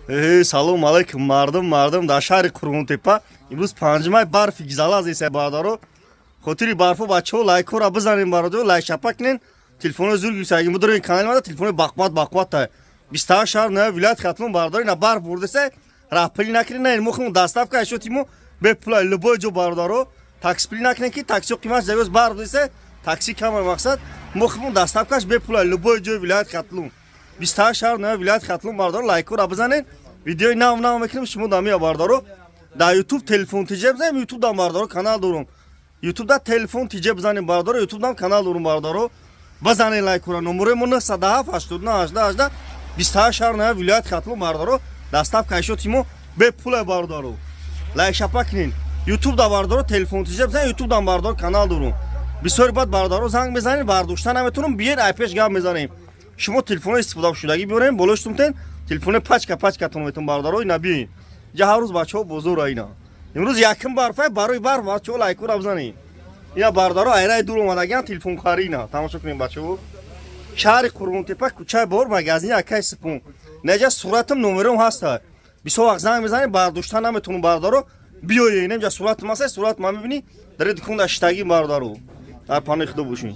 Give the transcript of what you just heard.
Э, салом алейкум, мардум, мардум дар шаҳри Қурғонтепа. Имрӯз 5 май, барфи гизала зеса, бародаро. Хотири барфо, бачаҳо, лайкҳоро бизанем, бародаро, лайк шапа кунен. Телефонои зур гирифтагим будорем, канали мада телефонои бақувват, бақувват. 28 шаҳр, на вилоят Хатлон, бародаро, ина барф бурдеса, раҳпулӣ накунен, на мо худмон доставка ашёти мо бепула любой ҷо, бародаро. Таксипулӣ накунен, ки таксио қиматш завёз, барф бурдеса, такси кама. Мақсад, мо худмон доставкаш бепула любой ҷои вилоят Хатлон. 28 шаҳр, на вилоят Хатлон, бародаро, лайкҳоро бизанен. Видеои нав нав мекунем шумо дамия, бародаро. Дар Ютуб «Телефон Тиҷе» бизанем, Ютуб дам, бародаро, канал дорум. Ютуб да «Телефон Тиҷе» бизанем, бародаро, Ютуб дам канал дорум, бародаро. Бизанен лайкҳоро. Номерои мо 907 89 18 18. 28 шаҳр, на вилоят Хатлон, бародаро, доставка ашёти мо бепула, бародаро. Лайк шапа кунен. Ютуб да, бародаро, «Телефон Тиҷе» бизанем, Ютуб дам, бародаро, канал дорум. Бисёри баъд, бародаро, занг мезанем, бардошта наметонам, биен, айпеш гап мезанем. Шумо телефоно истифодашудагӣ биёрем, болош тумтен телефони пачка пачкатон метон, бародаро, ина биёин. Ҷа ҳар рӯз бачаҳо бозора ина. Имрӯз якм барфай, барои барф, бачаҳо, лайкҳоро бизанем. Ина, бародаро, айраи дур омадагиан телефонхарӣ, ина тамошо кунем, бачаҳо. Шаҳри Қурғонтепа, кӯчаи Бор, магазини акай Сипун. Неҷа суратам, номером ҳаста. Бисёр вақт занг мезанем, бардошта наметонам, бародаро. Биёед, инҷа суратам ҳаста, сурат ма мебинӣ, дар дукон дар шитагӣ, бародаро. Дар паноҳи Худо бошед.